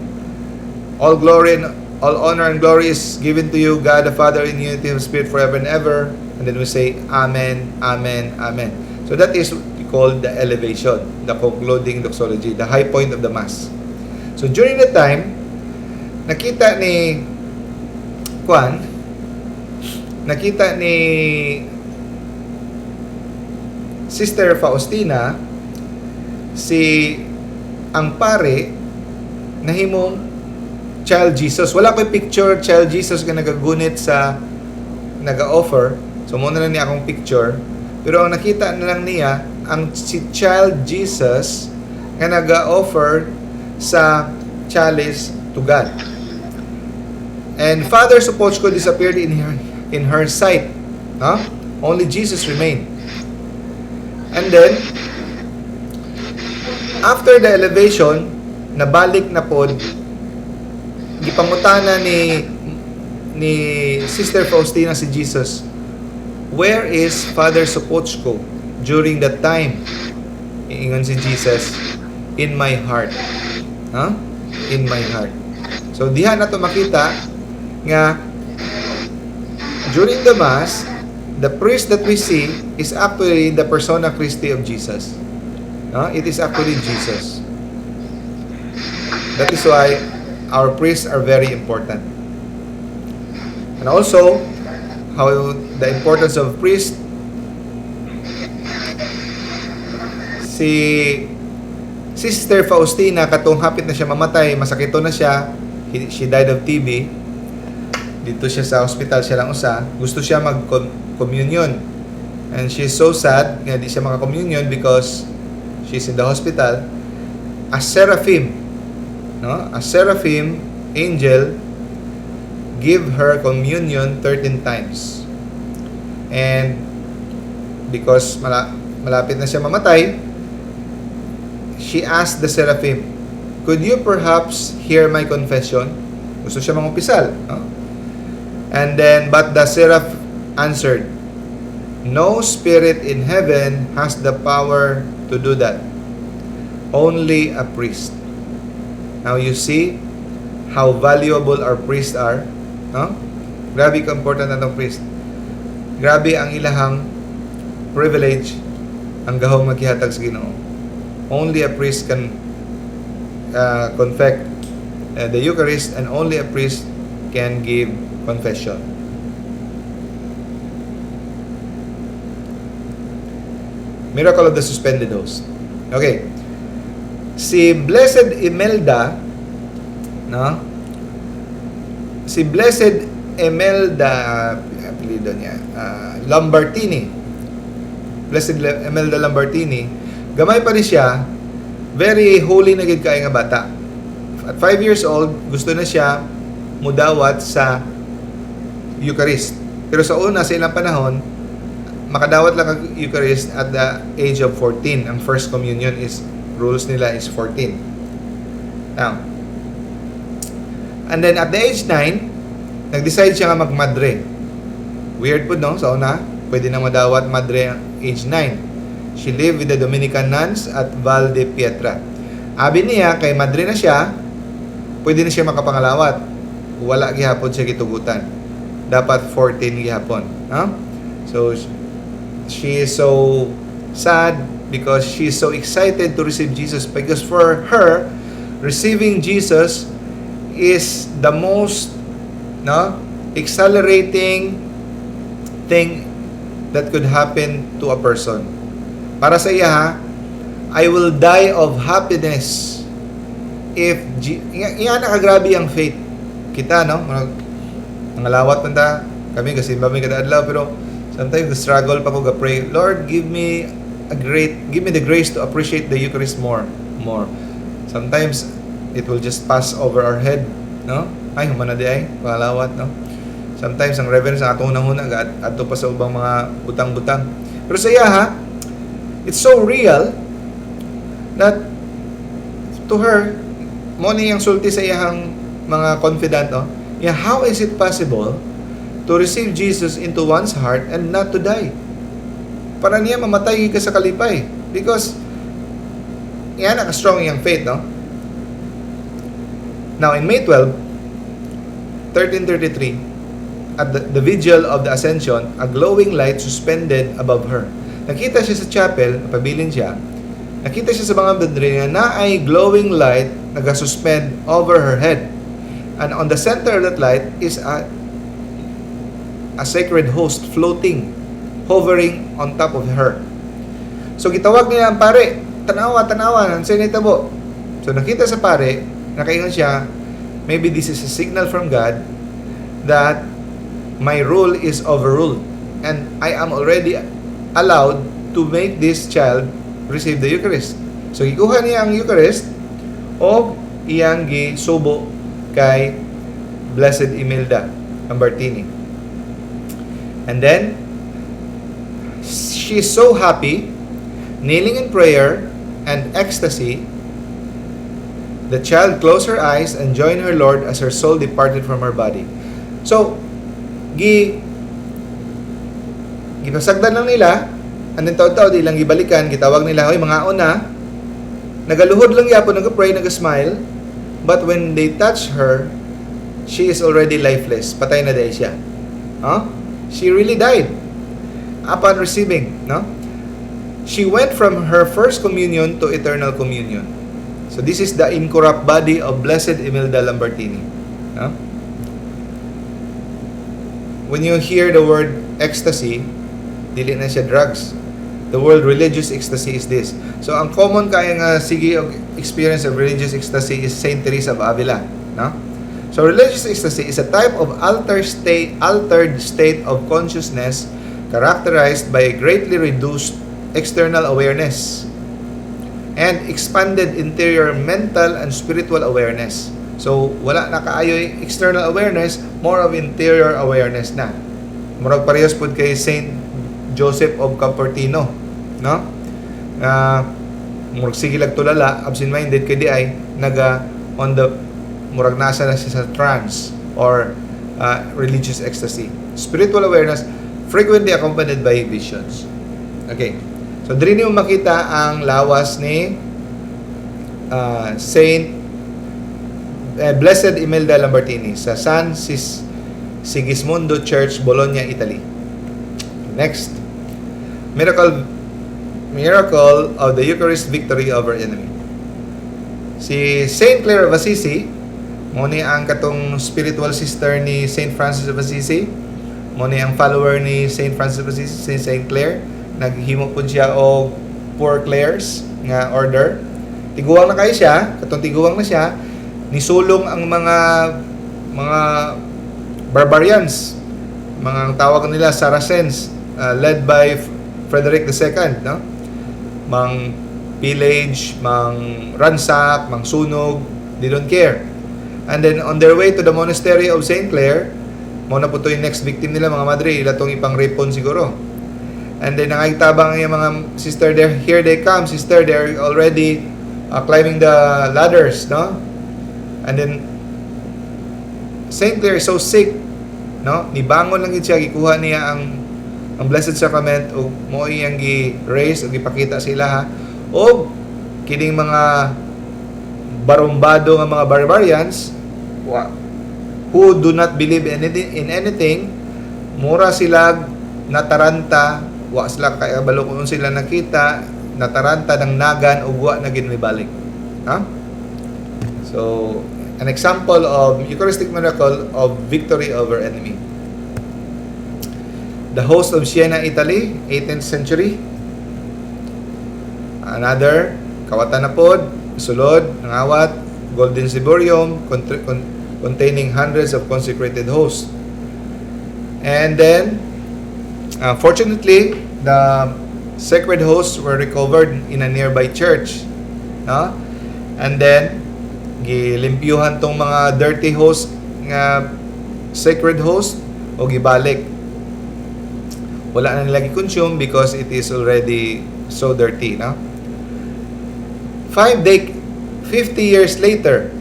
all glory and all honor and glory is given to you, God the Father, in unity of Spirit, forever and ever." And then we say, "Amen, Amen, Amen." So that is called the elevation, the concluding doxology, the high point of the Mass. So during the time, nakita ni Juan, nakita ni Sister Faustina si ang pare nahimong child Jesus. Wala ko'y picture child Jesus nga nagagunit sa naga-offer. So mao na lang niya akong picture. Pero ang nakita na lang niya ang si child Jesus nga naga-offer sa chalice to God. And Father Sopoćko disappeared in her sight. No? Only Jesus remained. And then after the elevation, nabalik na pod, gipangutana ni Sister Faustina si Jesus, "Where is Father Sopoćko during that time?" Ingon si Jesus, "In my heart." Huh? "In my heart." So diha na to makita nga during the Mass, the priest that we see is actually the persona Christi of Jesus. No? It is actually Jesus. That is why our priests are very important. And also, how the importance of priest, si Sister Faustina, katong hapit na siya mamatay, masakito na siya, she died of TB. Dito siya sa hospital, siya lang usa. Gusto siya mag-communion. And she's so sad nga di siya maka-communion because she's in the hospital. A seraphim, no? A seraphim angel give her communion 13 times. And because malapit na siya mamatay, she asked the seraphim, "Could you perhaps hear my confession?" Gusto siya mangumpisal. No? And then, but the seraph answered, "No spirit in heaven has the power to do that. Only a priest. Now you see how valuable our priests are, no? Grabe ka important atong priest. Grabe ang ilahang privilege, ang gahom maghihatag sa Ginoo. Only a priest can confect the Eucharist and only a priest can give confession. Miracle of the suspended host. Okay. Si Blessed Imelda, no? Si Blessed Imelda, apelyido niya, Lambertini. Blessed Imelda Lambertini, gamay pa ni siya, very holy na gid kaayo nga bata. At 5 years old, gusto na siya mudawat sa Eucharist. Pero sa una, sa ilang panahon, makadawat lang ang Eucharist at the age of 14. Ang first communion is, rules nila is 14. Now, and then at the age 9, nag-decide siya nga magmadre. Weird po, no? Sa una, pwede na madawat madre ang age 9. She lived with the Dominican nuns at Val de Pietra. Abi niya, kay madre na siya, pwede na siya makapangalawat. Wala gihapon siya gitugutan. Dapat 14 gihapon. No? So, she is so sad because she is so excited to receive Jesus, because for her, receiving Jesus is the most, no, accelerating thing that could happen to a person. Para sa iya, ha, "I will die of happiness if Iya nakagrabe ang faith. Kita, no? Mga lawat man ta, kami kasi mi kada adlaw, pero sometimes the struggle pa ko ga pray, "Lord, give me the grace to appreciate the Eucharist more, more." Sometimes it will just pass over our head, no? Ay, human na diay, pangalawat, no? Sometimes ang reverence ang atong hunahuna adto pa sa ubang mga butang-butang. Pero sa iya ha, it's so real that to her, mo ni ang sulti sa iyang mga confidant, oh, yeah, how is it possible to receive Jesus into one's heart and not to die? Para niya, mamatay ka sa kalipay. Because, yan, naka-strong iyang faith, no? Now, in May 12, 1333, at the vigil of the Ascension, a glowing light suspended above her. Nakita siya sa chapel, pabilin siya, nakita siya sa mga bandri niya na ay glowing light nagasuspend over her head. And on the center of that light is a sacred host floating, hovering on top of her. So gitawag niya ang pare, "Tanawa, tanawa, unsay nahitabo?" So nakita sa pare, nakaingon siya, "Maybe this is a signal from God that my rule is overruled and I am already allowed to make this child receive the Eucharist." So gikuha niya ang Eucharist o iyang gisubo kay Blessed Imelda Lambertini. And then, she's so happy, kneeling in prayer and ecstasy, the child closed her eyes and joined her Lord as her soul departed from her body. So, gipasagdan lang nila, and then taod-taod ilang gibalikan, gitawag nila, "Hoy, mga una," nagaluhod lang yapon, nag-pray, nag-smile, but when they touch her, she is already lifeless. Patay na diay siya. Huh? She really died upon receiving, no? She went from her first communion to eternal communion. So this is the incorrupt body of Blessed Imelda Lambertini. No? When you hear the word ecstasy, dili na siya drugs. The word religious ecstasy is this. So ang common kaya nga sige og experience of religious ecstasy is Saint Teresa of Avila, no? So religious ecstasy is a type of altered state of consciousness characterized by a greatly reduced external awareness and expanded interior mental and spiritual awareness. So wala na kaayo external awareness, more of interior awareness na. Murag parehas pud kay Saint Joseph of Cupertino, no? Murag sige lag tulala, absent-minded kay diay naga on the murag nasa na siya sa trance or religious ecstasy. Spiritual awareness frequently accompanied by visions. Okay. So diri nimo makita ang lawas ni Saint Blessed Imelda Lambertini sa San Sigismondo Church, Bologna, Italy. Next, miracle of the Eucharist victory over enemy. Si Saint Clare of Assisi, mo ni ang katong spiritual sister ni Saint Francis of Assisi, mo ni ang follower ni Saint Francis of Assisi, si Saint Clare. Naghimo pud siya og Poor Clares nga order. Tiguang na kayo siya, katong tiguang na siya, nisulong ang mga barbarians, mga ang tawag nila Saracens, led by Frederick II, no? Mang pillage, mang ransack, mang sunog, they don't care. And then on their way to the monastery of Saint Clare, mo na po to yung next victim nila, mga madre, ila tong ipang rapon siguro. And then nangaytabang ang mga sister there, "Here they come, sister, they're already climbing the ladders," no? And then Saint Clare is so sick, no? Nibangon lang gid siya, gikuha niya ang Blessed Sacrament ug mo iyang gi-raise ug gipakita sila ha. Og kining mga barumbado nga mga barbarians who do not believe in anything, mura sila nataranta, wa sila kabalo kung sila nakita, nataranta ng nagan ug wa na gid mibalik. Ha? So, an example of Eucharistic miracle of victory over enemy. The Host of Siena, Italy, 18th century. Another, kawatan na pod, sulod, nangawat, golden ciborium containing hundreds of consecrated hosts. And then, fortunately, the sacred hosts were recovered in a nearby church. No? And then, gilimpyuhan tong mga dirty host nga sacred host o gibalik. Wala na nila gi-consume because it is already so dirty, no? 50 years later,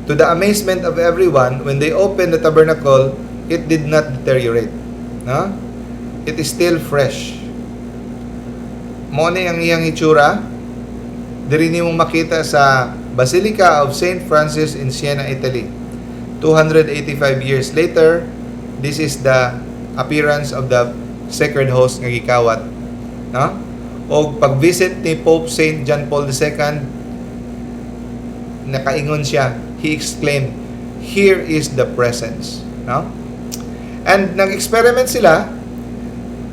to the amazement of everyone, when they opened the tabernacle, it did not deteriorate. No? It is still fresh. Mo ni ang iyang itsura. Diri nimo makita sa Basilica of St. Francis in Siena, Italy. 285 years later, this is the appearance of the sacred host nga gikawat. No? Og pag-visit ni Pope St. John Paul II, nakaingon siya, he exclaimed, "Here is the presence." No? And nag-experiment sila,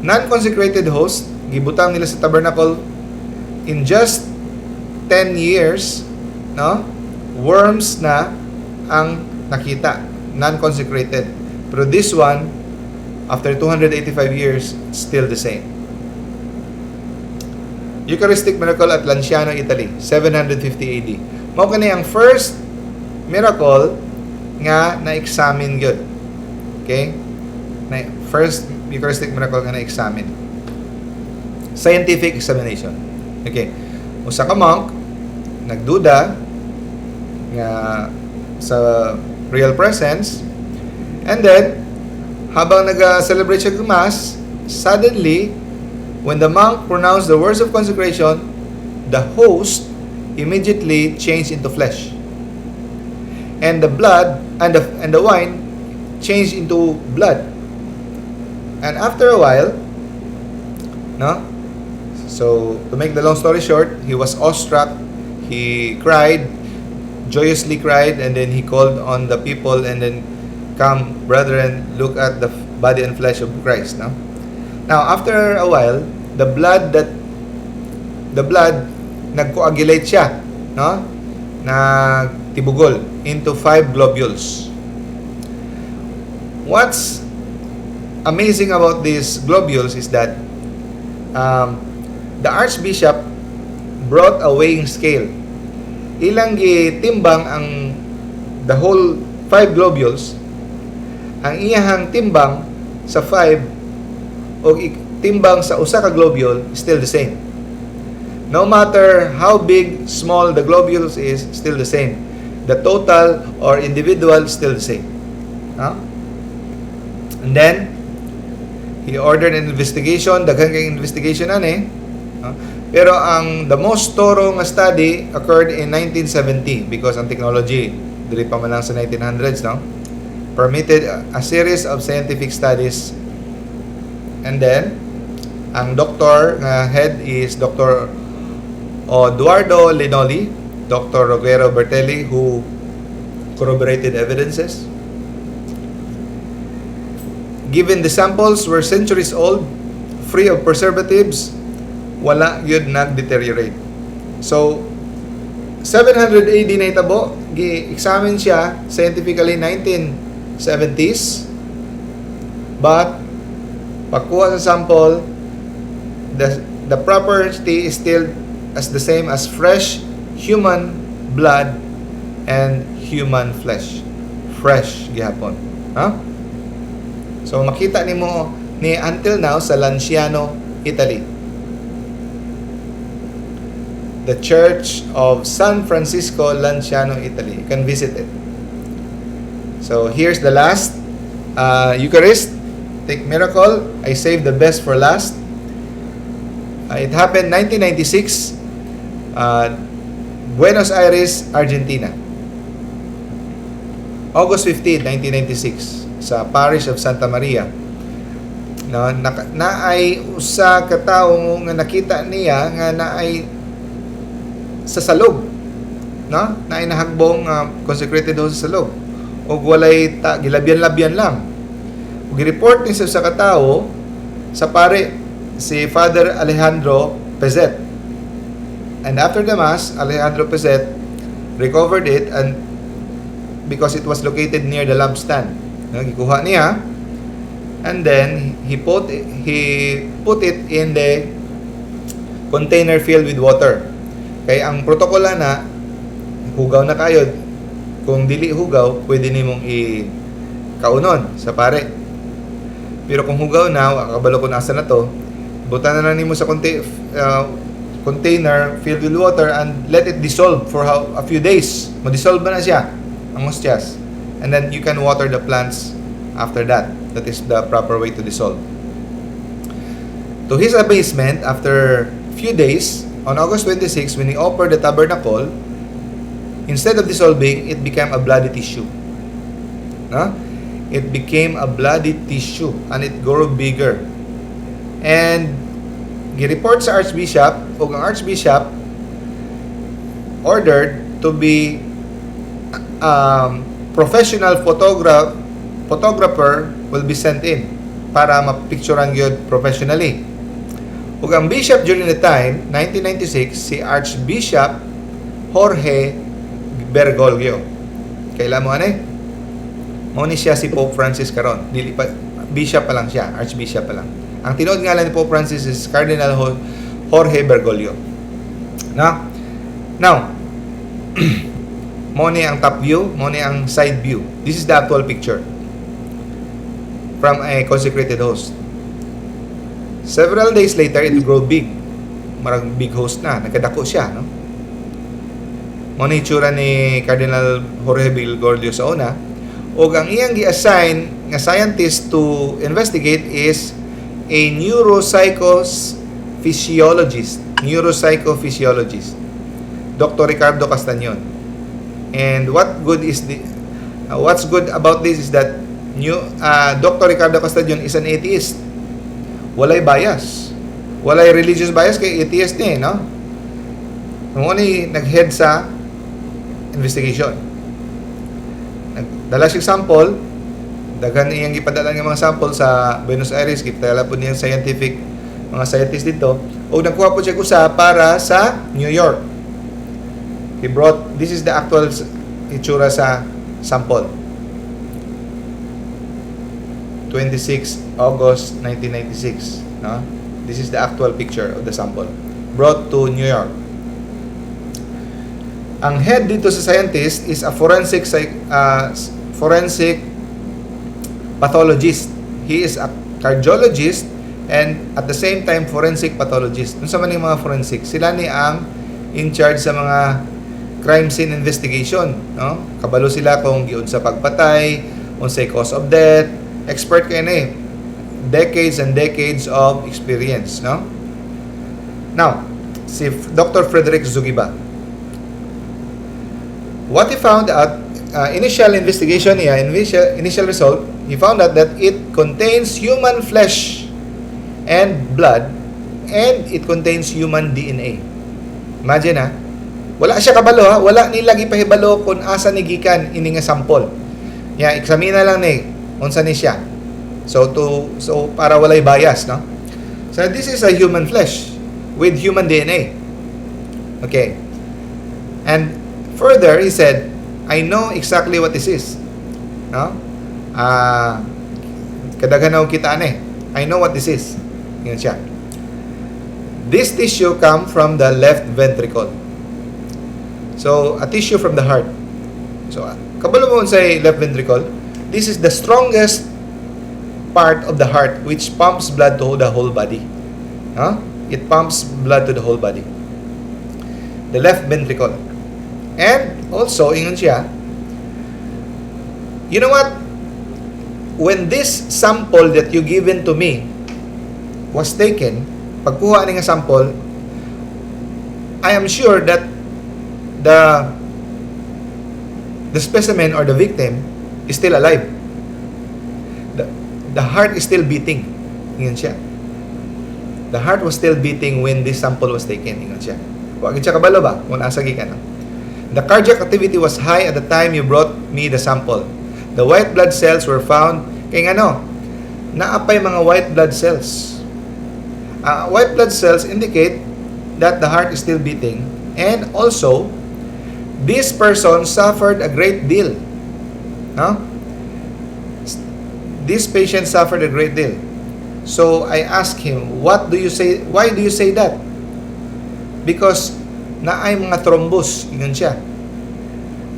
non-consecrated host, gibutang nila sa tabernacle in just 10 years, no? Worms na ang nakita, non-consecrated. Pero this one, after 285 years, still the same. Eucharistic miracle at Lanciano, Italy, 750 AD. Mao kani ang first miracle nga na-examine gyud. Okay? Na first Eucharistic miracle nga na-examine. Scientific examination. Okay. Usa ka monk nagduda nga sa Real Presence, and then habang nag-celebrate siya ng Mass, suddenly when the monk pronounced the words of consecration, the host immediately changed into flesh. And the blood and the wine changed into blood. And after a while, no? So, to make the long story short, he was awestruck. He cried, joyously cried, and then he called on the people and then, "Come, brethren, look at the body and flesh of Christ." No? Now, after a while, the blood nag-coagulate siya, no? Nagtibugol into five globules. What's amazing about these globules is that the archbishop brought a weighing scale. Ilang gitimbang ang the whole five globules, ang iyahang timbang sa five o timbang sa usa ka globule is still the same. No matter how big, small the globules is, still the same. The total or individual, still the same. Huh? And then, he ordered an investigation, daghan kay investigation ani. Huh? Pero ang the most thorough nga study occurred in 1970 because ang technology dili pa man lang sa 1900s, no? Permitted a series of scientific studies, and then ang doctor nga head is Dr. Eduardo Linoli, Dr. Rogero Bertelli, who corroborated evidences. Given the samples were centuries old, free of preservatives, wala gyud nag-deteriorate. So, 700 AD na itabo, gi-examine siya scientifically 1970s, but pagkuha sa sample, the property is still as the same as fresh human blood and human flesh. Fresh gihapon. Ha? So makita nimo ni until now sa Lanciano, Italy. The Church of San Francisco, Lanciano, Italy. You can visit it. So here's the last Eucharist. Take miracle. I saved the best for last. It happened 1996, Buenos Aires, Argentina. August 15, 1996, sa Parish of Santa Maria. No, naay usa ka tawo nga nakita niya nga naay sa salog. No? Naay nahagbong consecrated host sa salog. Og walay ta, gilabyan-labyan lang. Ug gi-report ni sa usa ka tawo sa pare, si Father Alejandro Pezet. And after the Mass, Alejandro Pezet recovered it and because it was located near the lampstand. No, gikuha niya and then he put it in the container filled with water. Kay ang protocol na hugaw na kayo, kung dili hugaw, pwede nimong i kaunon sa pare. Pero kung hugaw na, wa kabalo kung asa na to, butan na lang nimo sa container filled with water and let it dissolve for a few days. Ma-dissolve ba na siya, ang hostias. And then you can water the plants after that. That is the proper way to dissolve. To his amazement, after few days, on August 26, when he opened the tabernacle, instead of dissolving, it became a bloody tissue. No? It became a bloody tissue and it grew bigger. And gi-report sa archbishop, ug ang archbishop ordered to be professional photographer will be sent in para mapicturean gyud professionally. Ug ang bishop during the time, 1996, si Archbishop Jorge Bergoglio. Kaila mo ani? Mao ni siya si Pope Francis karon. Dili pa, bishop pa lang siya, archbishop pa lang. Ang tinuod ngalan ni Pope Francis is Cardinal Jorge Bergoglio. Na? Now, mao ni ang top view, mao ni ang side view. This is the actual picture from a consecrated host. Several days later, it will grow big. Marag big host na. Nagkadako siya, no? Mao ni itsura ni Cardinal Jorge Bergoglio sa una. Og ang iyang gi-assign nga scientist to investigate is a neuropsychophysiologist. Neuropsychophysiologist. Dr. Ricardo Castañon. And what's good about this is that new Dr. Ricardo Castañon is an atheist. Walay bias. Walay religious bias kay atheist ni, no? Mao ni nag-head sa investigation. Nagdala siya sample, daghan iyang gipadala nga mga sample sa Buenos Aires, gipadala po niyang scientific mga scientist dito, o nagkuha po siya usa para sa New York. He brought, this is the actual itsura sa sample. 26 August 1996, no? This is the actual picture of the sample brought to New York. Ang head dito sa scientist is a forensic pathologist. He is a cardiologist and at the same time forensic pathologist. Unsa man yung mga forensic? Sila ni ang in charge sa mga crime scene investigation, no? Kabalo sila kung giunsa pagpatay, unsay cause of death, expert kay ni. Decades and decades of experience, no? Now, Si Dr. Frederick Zugiba. What he found out, initial investigation niya, initial result, he found out that it contains human flesh and blood and it contains human DNA. Imagine ha, wala siya kabalo ha, wala nila gipahibalo kung asa ni gikan ini nga sample. Ya, eksamina lang ni unsa ni siya. So para walay bias, no? So this is a human flesh with human DNA. Okay. And further, he said, "I know exactly what this is." No? Ah, kadaghan na kita ani. "I know what this is." Yan siya. This tissue come from the left ventricle. So, a tissue from the heart. So, kabalo mo unsay left ventricle? This is the strongest part of the heart which pumps blood to the whole body. Huh? It pumps blood to the whole body. The left ventricle. And also, ingon siya, "You know what? When this sample that you given to me was taken, pagkuha ni nga sample, I am sure that the specimen or the victim is still alive. The heart is still beating." Ingon siya. The heart was still beating when this sample was taken. Ingon siya. Wa gid siya kabalo ba kung asa gikan, no? "The cardiac activity was high at the time you brought me the sample. The white blood cells were found," kay ngano, naa pay mga white blood cells. White blood cells indicate that the heart is still beating, and also this person suffered a great deal. No? This patient suffered a great deal. So I asked him, "What do you say? Why do you say that?" "Because naay mga thrombus," ingon siya.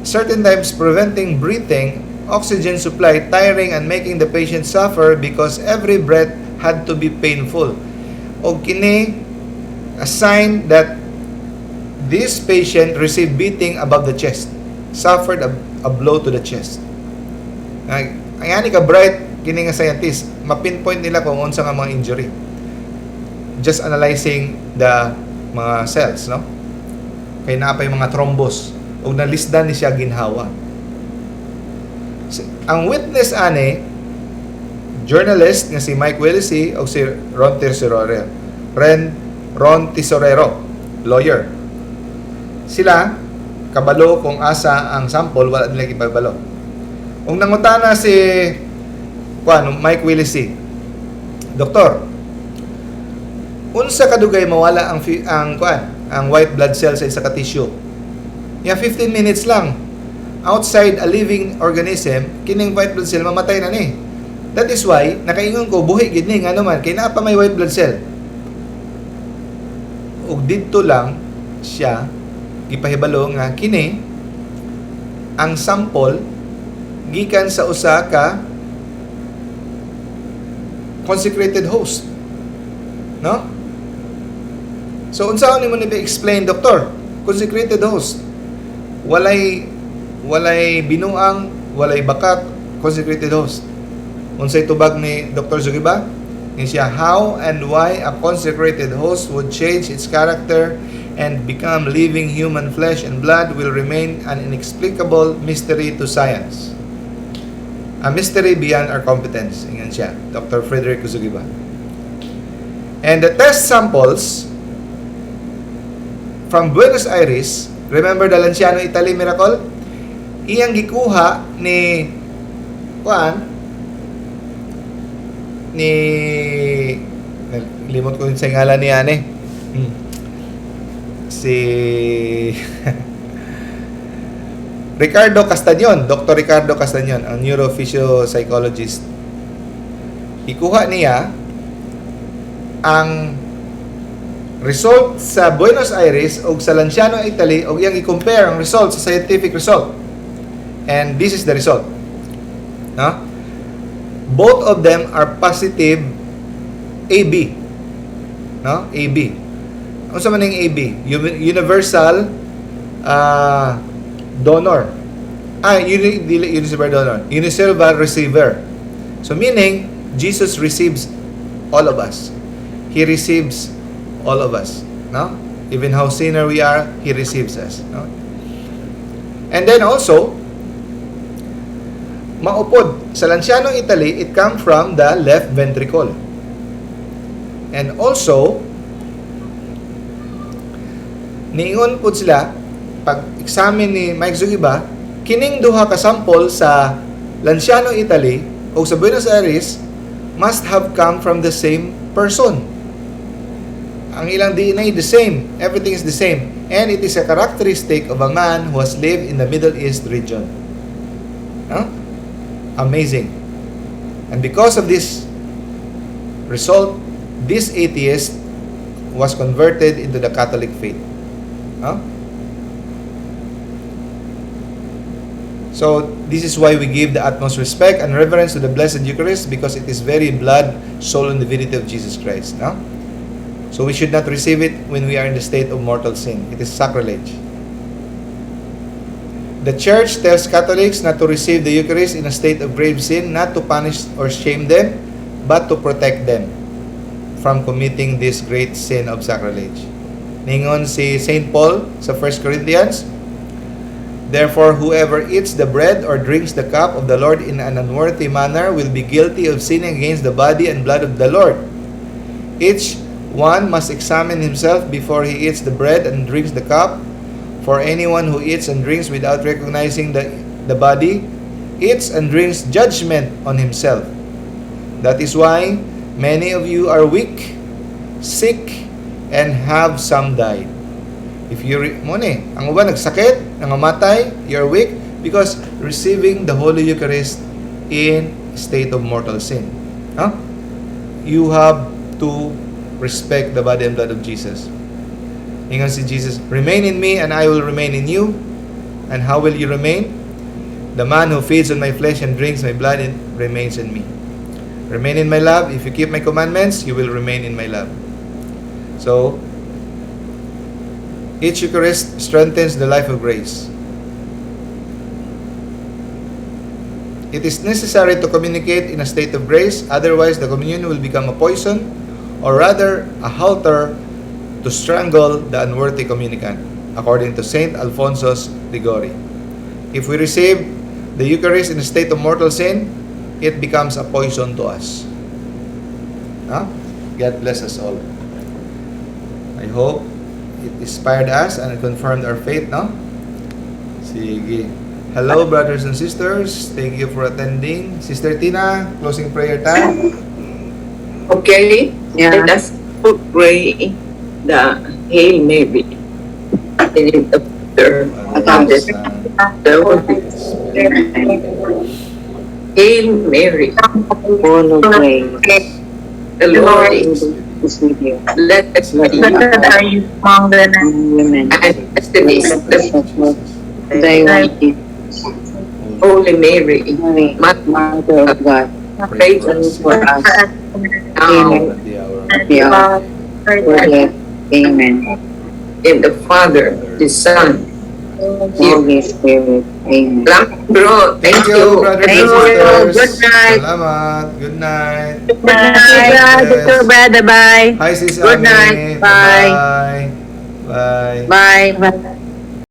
"Certain times preventing breathing, oxygen supply, tiring and making the patient suffer because every breath had to be painful. O kini a sign that this patient received beating above the chest, suffered a blow to the chest." Ay, ang ani ka bright kini nga scientist, mapinpoint nila kung unsa nga mga injury. Just analyzing the mga cells, no? Kay naa pay mga thrombus ug nalisdan ni siya ginhawa. Ang witness ani, journalist nga si Mike Willesee o si Ron Tesorero. Ron Tesorero, lawyer. Sila kabalo kung asa ang sample, wala nila gipabalo. Ug nangutana si kuan Mike Willesee, "Doktor, unsa kadugay mawala ang kuan, ang white blood cell sa isa ka tissue?" Ya, 15 minutes lang. Outside a living organism, kining white blood cell mamatay na ni. That is why nakaingon ko buhi gid ni, ngano man kay naa pa may white blood cell." Ug didto lang siya gipahibalo nga kini ang sample gikan sa usa ka consecrated host. No? So unsa ni mo ni explain, doktor? Consecrated host. Walay binuang, walay bakak, consecrated host. Unsay tubag ni Dr. Zugiba? Ni siya, "How and why a consecrated host would change its character and become living human flesh and blood will remain an inexplicable mystery to science. A mystery beyond our competence." Ingon siya, Dr. Frederick Zugiba. And the test samples from Buenos Aires, remember the Lanciano, Italy miracle? Iyang gikuha ni kuan ni, limot ko yung sa ngalan niya ni. Si Ricardo Castañon, Dr. Ricardo Castañon, ang neurophysiopsychologist. Ikuha niya ang result sa Buenos Aires o sa Lanciano, Italy, o iyang i-compare ang result sa scientific result. And this is the result. No? Both of them are positive AB. No? AB. Unsa man ning AB? Universal donor. Ah, dili universal donor. Universal receiver. So meaning, Jesus receives all of us. He receives all of us. No? Even how sinner we are, He receives us. No? And then also, maupod, sa Lanciano, Italy, it come from the left ventricle. And also, niingon po sila, pag examine ni Mike Zugiba, kining duha ka sample sa Lanciano, Italy o sa Buenos Aires must have come from the same person. Ang ilang DNA the same, everything is the same. And it is a characteristic of a man who has lived in the Middle East region. Huh? Amazing. And because of this result, this atheist was converted into the Catholic faith. Huh? So, this is why we give the utmost respect and reverence to the Blessed Eucharist, because it is very blood, soul, and divinity of Jesus Christ. No? So, we should not receive it when we are in the state of mortal sin. It is sacrilege. The Church tells Catholics not to receive the Eucharist in a state of grave sin, not to punish or shame them, but to protect them from committing this great sin of sacrilege. Ningon si St. Paul sa 1 Corinthians, "Therefore, whoever eats the bread or drinks the cup of the Lord in an unworthy manner will be guilty of sinning against the body and blood of the Lord. Each one must examine himself before he eats the bread and drinks the cup. For anyone who eats and drinks without recognizing the body eats and drinks judgment on himself. That is why many of you are weak, sick, and have some died." If you mo ni, ang uban nagsakit, nangamatay, you're weak because receiving the Holy Eucharist in state of mortal sin. Huh? You have to respect the body and blood of Jesus. Ingon si Jesus, "Remain in me and I will remain in you." And how will you remain? "The man who feeds on my flesh and drinks my blood remains in me. Remain in my love. If you keep my commandments, you will remain in my love." So, each Eucharist strengthens the life of grace. It is necessary to communicate in a state of grace, otherwise the communion will become a poison, or rather a halter to strangle the unworthy communicant, according to Saint Alphonsus Liguori. If we receive the Eucharist in a state of mortal sin, it becomes a poison to us. Huh? God bless us all. I hope it inspired us and it confirmed our faith, no? Sige. Hello, brothers and sisters. Thank you for attending. Sister Tina, closing prayer time. Okay, let us pray the Hail Mary. In the Father, and the the Holy Spirit. Hail Mary, full of grace, the Lord is is with you. Blessed are you Blessed are you among women, Among women, and blessed is the thy womb, Jesus. Holy Mary, Mary, Mother Mother of God, pray pray for us for us now At the hour of at the hour of our death. Amen. In the Father, the Son, Holy Spirit. Amen. Salamat, bro. Thank you, brothers Thank and you. sisters. Good night. Salamat. Good night. Good night. Yes. Dr. Brad, bye. Hi, Sis Good Ami. night. Bye. Bye. Bye. Bye.